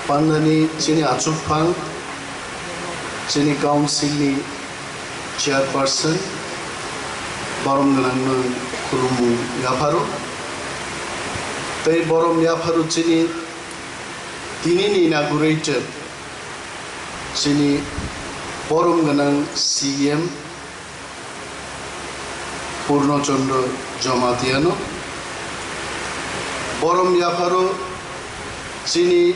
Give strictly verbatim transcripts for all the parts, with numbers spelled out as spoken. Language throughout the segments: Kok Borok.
Pandani chini achukphang, chini council ni chairperson, borom gwnang no khulumung yapharo. Tei borom yapharo chini tini ni inaugurator, chini borom gwnang C M, Purno Chandra Jamatia no. Borom yapharo chini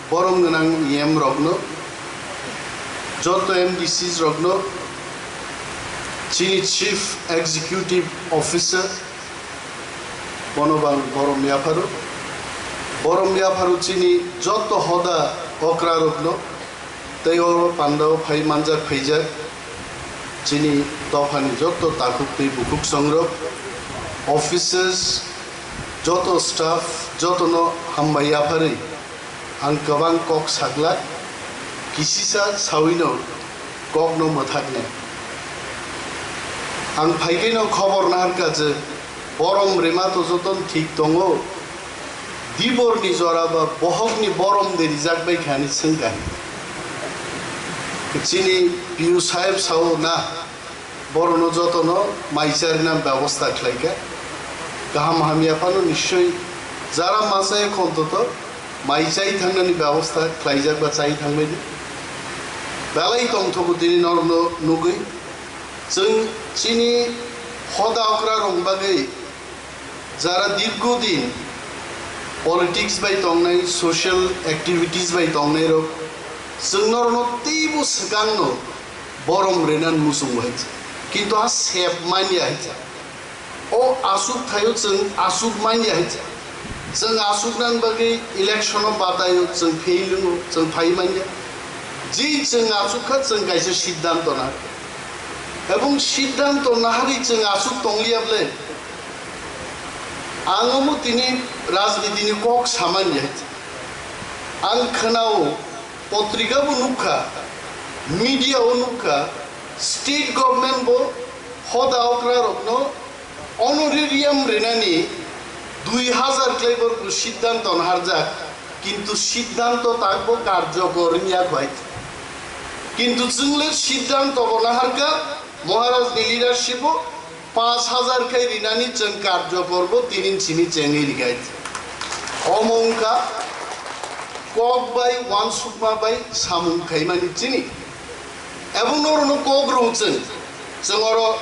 borom gwnang E M rok no, joto M D Cs rok no, chini Chief Executive Officer, bono bang borom yapharo. Borom yapharo chini joto hoda okra rok no, tei o pandao phai manjak phaijak chini dophani joto takhuk tei bukhuk songrok, officers, joto staff, jotono hambai yapharwi ang kwbang kok saglak, kisisa sawino kokno mwthaknai. Ang phaikhaino khobor naharkha je borom rema to joton thik tongo, diborni jora ba bohokni borom de rijak bai kha hinwi swngkha. Chini P U saheb sao na, borokno jotono mai charina bebosta khlaikha. Kaham hamya phano nischoi jara masa ekhon to to mai chai thangnani bebosta khlaijak ba chai thangbaidi. Belai tongthogo tini norokno nugwi. Chwng chini hoda okra rok bagwi jara dirgo din politics bai tongnai, social activities bai tongnai rok, chwng norokno teibo swkangno borom rina muchungo hai. Kintu ha sep manya hai. O asuk thaio chwng asuk manya hai. Chwng asuk nan bagwi election o bataio chwng fail wngo, chwng phai manya. Ji chwng asuk kha chwng kaisa siddhanto na. Ebong siddhanto naharwi chwng asuk tongliya ble. Ang omo tini rajniti ni kok samanya hai. Ang khwnao, potrika bo nukha, media o nukha, state government bo hoda okra rokno honorarium rinani dui hazar khlai borokno siddhanto naharjak, kintu siddhanto takbo karjokor wngya khwai. Kintu chwngle siddhanto bo naharkha, Maharaj ni leadership o paanch hazar khai rinani chwng karjokor bo tini simi chengwi rikhai. Omo wngkha kok bai uansukma bai samung khaimani chini. Ebong norokno kok rw chwng, chwng oro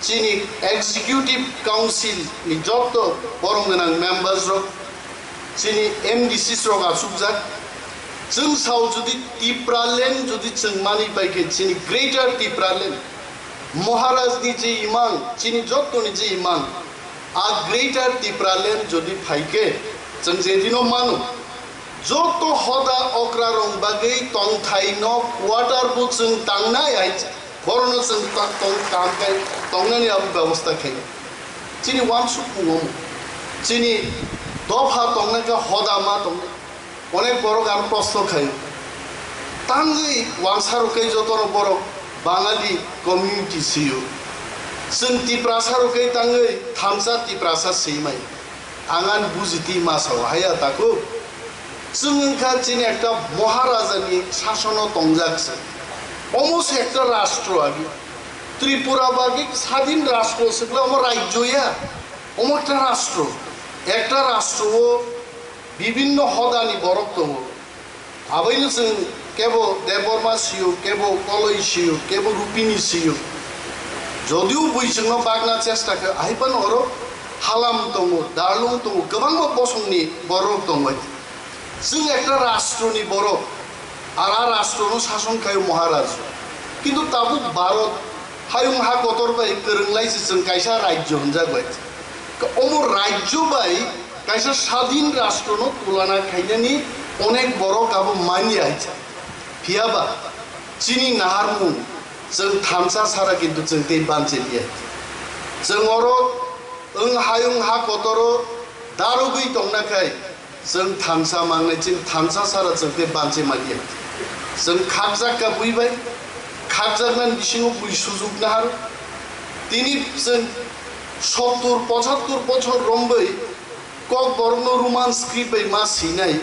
chini executive council ni joto borom gwnang members rok, chini M D Cs rok achukjak. Chwng sao jodi Tipraland jodi chwng mani pai khe chini Greater Tipraland, Maharaj ni je imang, chini joto ni je imang, a Greater Tipraland jodi phai khe chwng je dino mano, joto hoda okra rok bagwi tongthai no quarter bo chwng tangnai hai. Borokno chwng ta-, tong-, kam khai tongnani abo bebosta khai. Chini uansukmung omo. Chini dopha tongnai khe hoda ma tongnai. Onek borok ang proshno khai. Tangwi uansa rok khe jotono borok Bangali community sio. Chwng Tiprasa rok khe tangwi thansa Tiprasa swimai. Ang ani bujiti ma sao, haiya takhuk. Chwng wngkha chini ekta Maharaja ni sasono tongjak se. Omo se ekta rastro agi. Tripura bagi sadin rastro se, omo rajyo ya. Omo ekta rastro. Ekta rastro o bibinno hodani borok tongo. Abaino chwng kebo Debbarma siyok, kebo Koloi siyok, kebo Rupini siyok. Jodio bui chwngno bagna chesta khe, ahai phano oro Halam tongo, Darlung tongo, kwbangma bosongni borok tongo. Chwng ekta rashtroni borok, ar a rashtrono sason khaio Maharaj. Kintu tabuk Bharot hayung ha kotor bai kwrwng lai se chwng kaisa rajyo hwnjak bai. Omo rajyo bai kaisa sadin rashtrono tulana khainani onek borok abo manya hai. Phiyaba chini naharmung chwng thansa sara kintu chwng tei banchi liya. Chwng oro wng hayung ha kotoro darugwi tongna khai chwng thansa mangnai, chini thansa sara chwng tei banchi manya. Chwng khakjak ka bui bai, khakjaknani bisingo bui sujuk nahar. Tini chwng sottur pochattur bochor rombai Kokborokno Roman script bai ma swinai,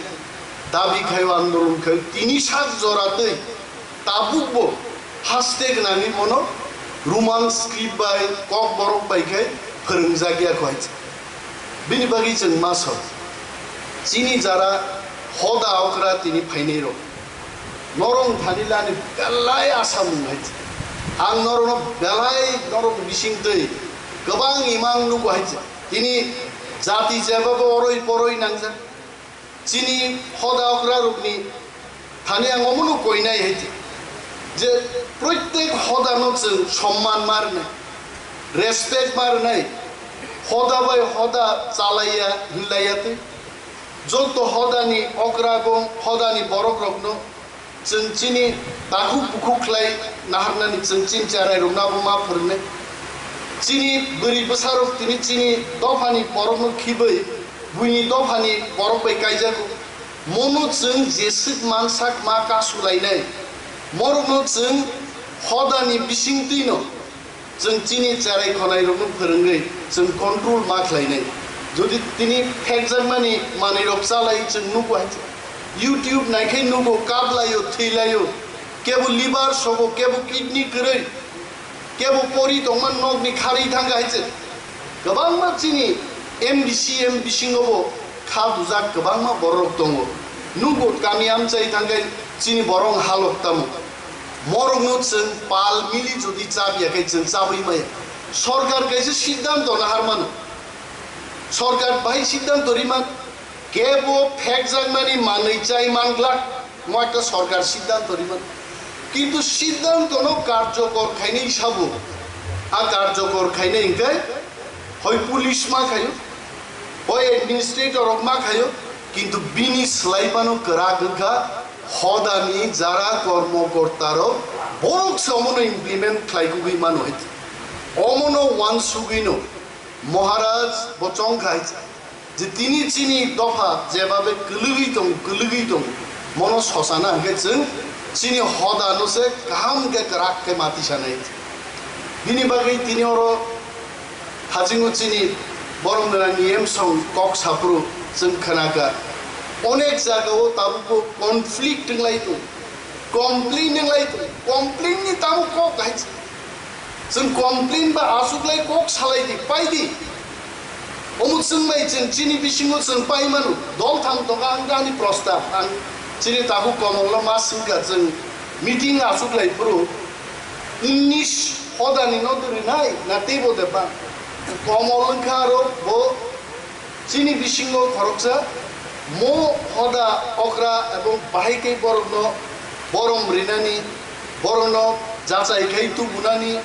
Dabi khaio, andolon khaio, tini sak jora twi tabukbo haste gwnangwi bono Roman script bai, Kokborok bai khe phwrwngjak ya kho hai se. Bini bagwi chwng ma sao, chini jara hoda okra tini phainai rok, norok thani lani belai asamung hai se. Ang norokno belai norok bising twi kwbang imang nugo hai se. Tini jati jeba bo oroi poroi nangjak. Chini hoda okra rokni thani ang omono koinai hai di, je proitek hoda no chwng somman ma rwnai, respect ma rwnai, hoda bai hoda chalaiya hinlaiya twi. Joto hodani okra bo hodani borok rokno chwng chini takhuk bukhuk khlai naharnani chwng chini cherai rokno abo ma phwrwngnai. Chini bwrwi bwsarok tini chini dophani borokno khibwi buini dophani borok bai kaijago. Mono chwng jeswk mansak ma kasu lainai. Morokno chwng hodani bisingtwino chwng chini cherai khonai rokno phwrwngwi chwng control ma khlainai. Jodi tini phekjakmani manwi rok chalai chwng nugo hai se. YouTube naikhai nugo, kaplaio, thwilaio, kebo liver sogo, kebo kidney kwrwi, kebo pori tongma nokni kharwi thangkha hai se. Kwbangma chini M D C M bisingo bo kha dujak kwbangma borok tongo. Nugo kami amchai thangkhai chini borok halok tamo. Morokno chwng pal mili jodi chabiya khe chwng chabwi maya. Sorkar kaisa siddhanto nahar mano. Sorkar bahai siddhanto riman, kebo phekjakmani manwi chai manglak, mo ekta sorkar siddhanto riman. Kintu siddhantono karjokor khainai sabo, a karjokor khainai hwnkhe hoi police ma khaio, hoi administrator rok ma khaio, kintu bini swlai phano kwrak wngkha hodani jara kormokorta rok, borok se omono implement khlai kugwi mano hai. Omono wansugwino Maharaj bo chongkha hai je tini chini dopha jebabe kwlwgwi tongo, kwlwgwi tongo, mono sosana hwnkhe chwng chini hodano se kaham khe kwrak khe mati sanai. Bini bagwi tini oro hachingo chini borom gwnangni emsong kok saphuru chwng khnakha. Onek jagao tabukbo conflict wnglai tongo, complain wnglai tongo, complain ni tabuk kok hai. Chwng complain ba achuklai kok salai di, pai di. Omo chwng bai chwng chini bisingo chwng pai mano. Dol thang tongo ang ani prostab. Ang chini tabuk Komolno ma swngkha chwng meeting achuklai phuru unnish hodani no duri nai na teibo de ba. Komol wngkha aro bo Chini bisingo khoroksa mo hoda okra ebong bahai khe borokno borom rinani, borokno jachai khai tubunani,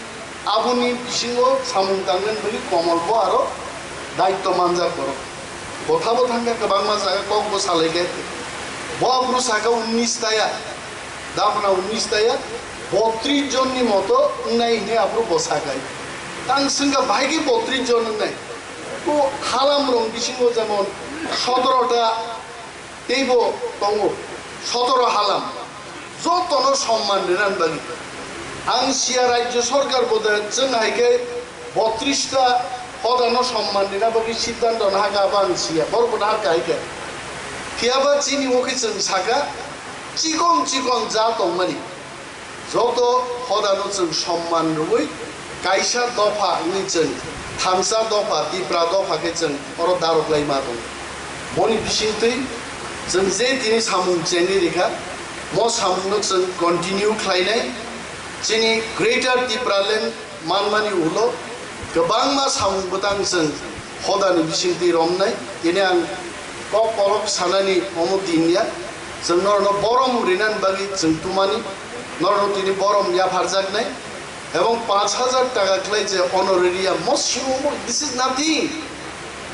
aboni bisingo samung tangnani bagwi Komol bo aro daitto manjak borok. Botha bo thangkha kwbangma jaga kok bo salai khe. Bo aphuru saka unnish taya, daphna unnish taya, bottrish jonni moto wngnai hwnwi aphuru bo sakai. Tang swngkha bahai khe bottrish jon wngnai. O halam rok bisingo jemon sotoro ta teibo tongo, sotoro halam. Jotono somman rinani bagwi. Ang siya rajyo sorkar bo de chwng hai khe bottrish ta hodano somman rina bagwi siddhanto nahaka abo ang siya. Borok bo nahar kha hai khe. Phiya ba chini o khe chwng saka chikon chikon ja tongmani. Joto hodano chwng somman rwui kaisa dopha wngwi chwng thansa dopha, Tipra dopha khe chwng oro daroklai ma tongo. Boni bisingtwi chwng je tini samung chengwi rikha, mo samungno chwng continue khlainai. Chini Greater Tipraland manmani ulo kwbangma samung bwtang chwng hodani bisingtwi romnai. Tini ang kok kolok sanani omo din ya. Chwng norokno borom rinani bagwi chwng tumani, norokno tini borom yapharjaknai. Ebong panch hajar taka khlai je honorarium, mo simo mo, this is nothing.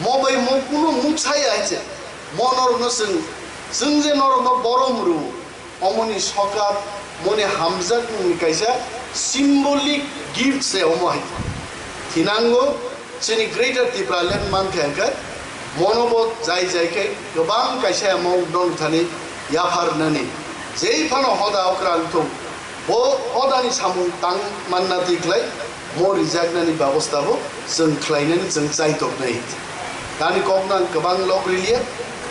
Mo bai mo kuno mungsa ya hai je. Mo norokno chwng, chwng je norokno borom rw. Omoni sokat, moni hamjakmungni kaisa symbolic gift se omo hai. Thinango chini Greater Tipraland mankha hwnkhe mono bo jai jai khe kwbang kaisa amount no thani yaphar nani. Jei phano hoda okra wngthung, bo hodani samung tang manna twi khlai mo rijaknani babosta bo chwng khlainani chwng chaitoknai. Tani kokno ang kwbang lok riliya,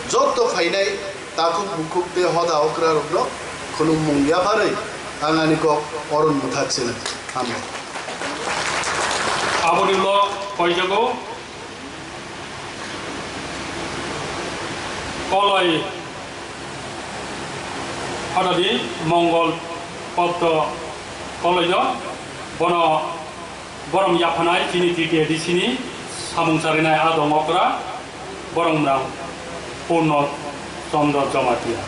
jotto phainai Takhuk bukhuk tei hoda okra rokno khulumung yapharwi ang ani kok oron mwthak sinai. Hambai. Aboni ulo koijago Koloi hodadi Mongol Potro Koloino, bono borom yaphanai chini T T A D C ni samung charinai adong okra boromrang Purno Chandra Jamatia.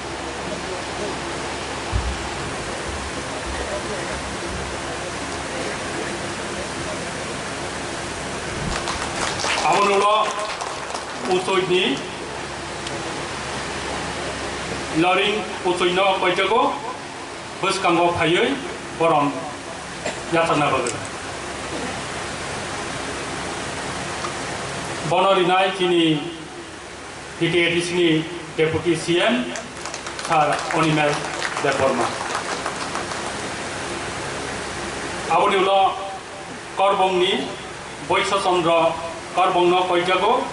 Aboni ulo Uchoini Loring Uchoino koijago bwskango phaiwi borom yachakna bagwi. Bono rinai chini T T A D C ni Deputy C M Sir Animesh Debbarma. Aboni ulo Korbongni Boiso Chandra Korbongno koijago,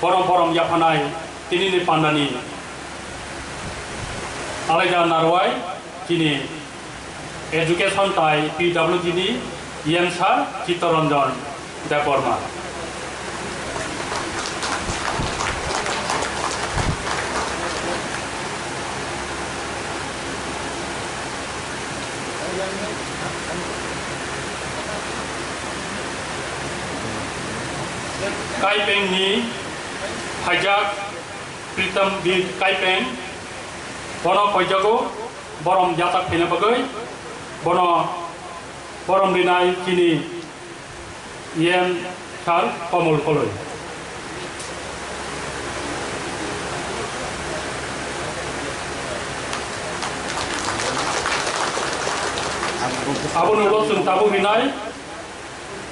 borom borom yaphanai tinini pandani alaida narwai chini Education tai P W D ni E M Sir Chittaranjan Debbarma. Kaipeng ni phaijak Pritam Bir Kaipeng, bono koijago borom yachak phaina bagwi, bono borom rinai chini E M Sir Komol Koloi. Aboni ulo chwng tabuk rinai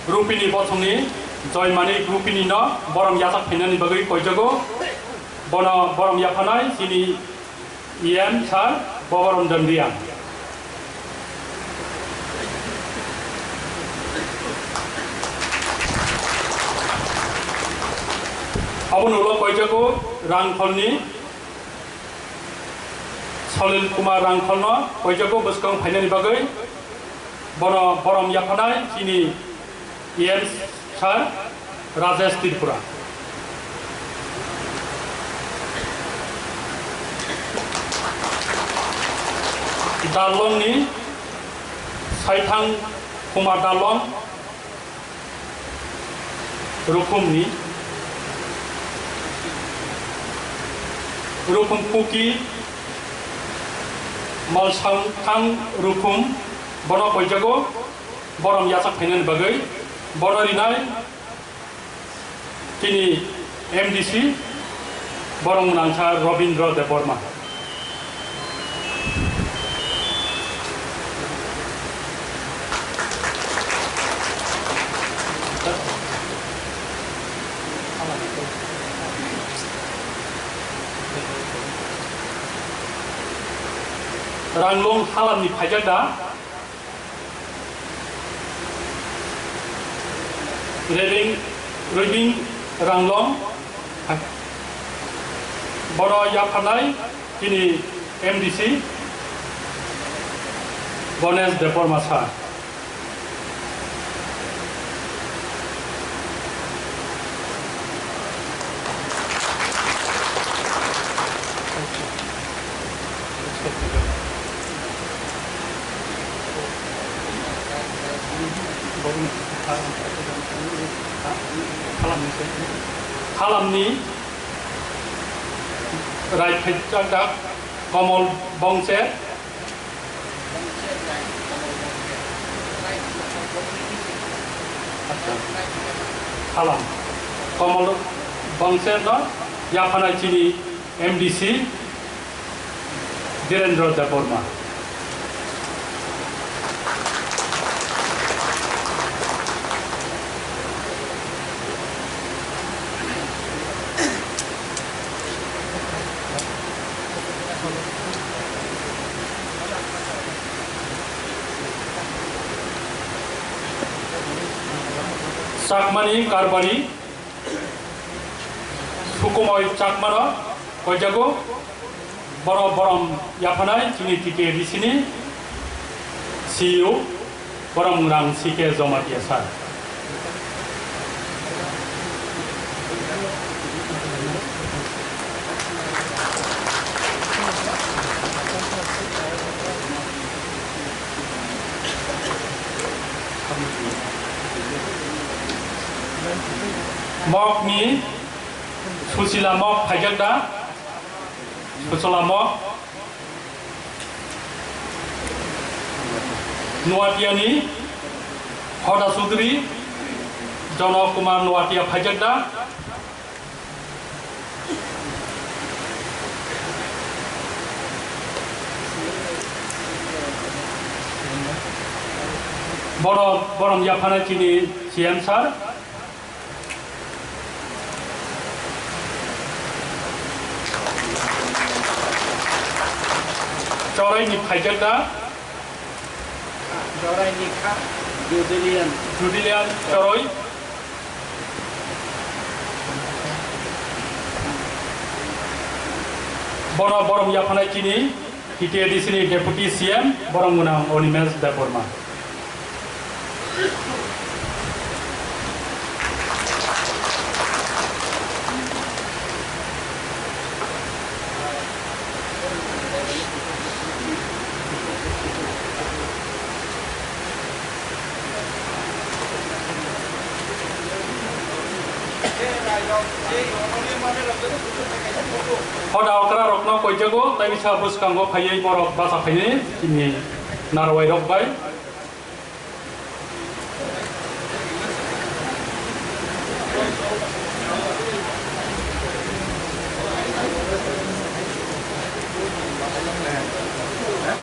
Rupini Bosongni Joymani Rupini no borom yachak phainani bagwi koijago, bono borom yaphanai chini E M Sir Boborom Dandiya. Aboni ulo koijago Rangkholni Salil Kumar Rangkholno koijago bwskang phainani bagwi, bono borom yaphanai chini E M Sir Rajesh Tripura. Darlongni Saithang Kumar Darlong, Rukhumni, Rukhum Kuki, Malsangthang Rukhum, bono koijago borom yachak phainani bagwi, bono rinai chini M D C, borok mwnangkha Robindra Debbarma. Ranglong halamni phaijak da. Rebing, Rebing Ranglong, bono yapharnai chini M D C Ganesh Debbarma sir. Halamni Raiphaijak Komol Bongse. Halam Komol Bongse no yaphanai chini M D C Dhirendra Debbarma. Chakmani Karbari Sukumoi Chakmano koijago. Borok borom yaphanai chini T T A D C ni C E O, borom ngrang C K Jamatia sir. Mok ni Susila mok phaijak da? Susila mok. Nuatia ni Hoda Sudri, Jono Kumar Nuatia phaijak da? Borom, borom yaphanai chini C M sir. Chorai ni phaijak da? Chorai ni kha, Judilian. Judilian Choroi. Bono borom yaphanai chini T T A D C ni Deputy C M, borom gwnang Animesh Debbarma. Hoda okra rokno koijago, tai bisa bwskango phaiwi borok bacha phaini chini narwai rok bai.